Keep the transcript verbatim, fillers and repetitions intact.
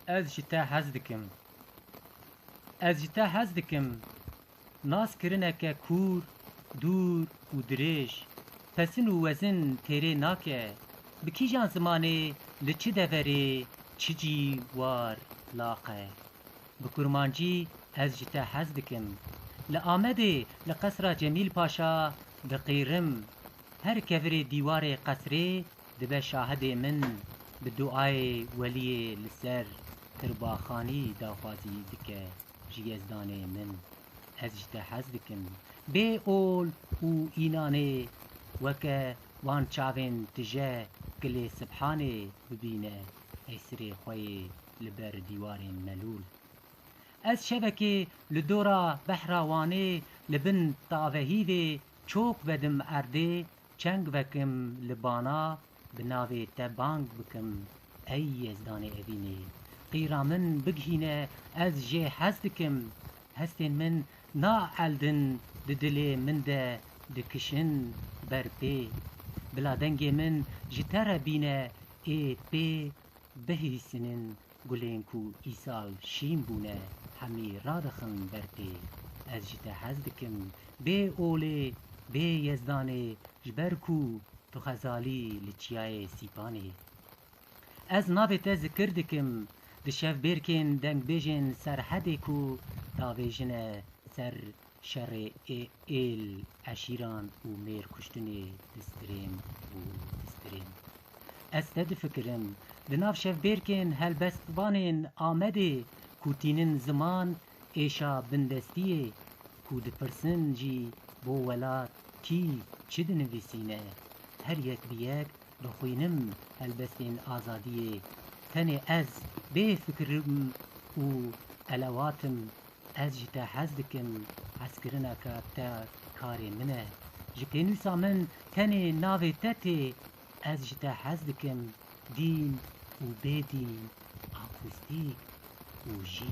Ez ji te hez dikim. Ez ji te hez dikim. Naskirineke kûr, dûr û dirêj, pesin û wezin têrê nake. Bi kîjan zimanê, li çi deverê, çi cî war laq e? Bi kurmancî ez ji te hez dikim. Li Amedê, li Qesra Cemîl Paşa diqîrim. Her kevirê dîwarê qesrê dibe şahidê min, bi duayê weliyê li ser tirbaxanî daxwazî dike ji Yezdanê min. Ez ji te hez dikim. Bê ol û înanê weke wan çavên tije kilê Sibhanê bibîne, hêsirê xwe yê li ber dîwarên melûl. Ez şevekê li dora behra Wanê li bin tavehîvê çok vedim erdê, çeng vekim li bana, bi navê te bang bikim, ey Yezdanê evînê. Qîra min bigihîne, ez jê hez dikim. Hestên min naeldin, di dilê min de dikişin ber pê. Bila dengê min ji te re bîne, ê pê bihîsinin. Gulên ku îsal şîn bûne, hemî radixin ber pê. Ez ji te hez dikim, bê olê, bê Yezdanê, ji ber ku tu xezalî li çiyayê Sîpanê. Ez navê te zikir dikim, di şevbêrkên dengbêjên Serhedê ku davêjine ser şerê ê-, êl, eşîran û mêr kuştinê distirêm û distirêm. Ez te difikirim, di nav şevbêrkên helbestvanên Amedê ku tînin ziman êşa bindestiyê, ku dipirsin jî bo welat kî çi dinivîsîne, her yek bi yek dixwînim helbestên azadiyê. Tenê ez bê fikirim û elewat im. Ez ji te hez dikim, hezkirineka te karê min e. Ji pênûsa min tenê navê te tê. Ez ji te hez dikim, dîn û bêdîn, akustîk û jî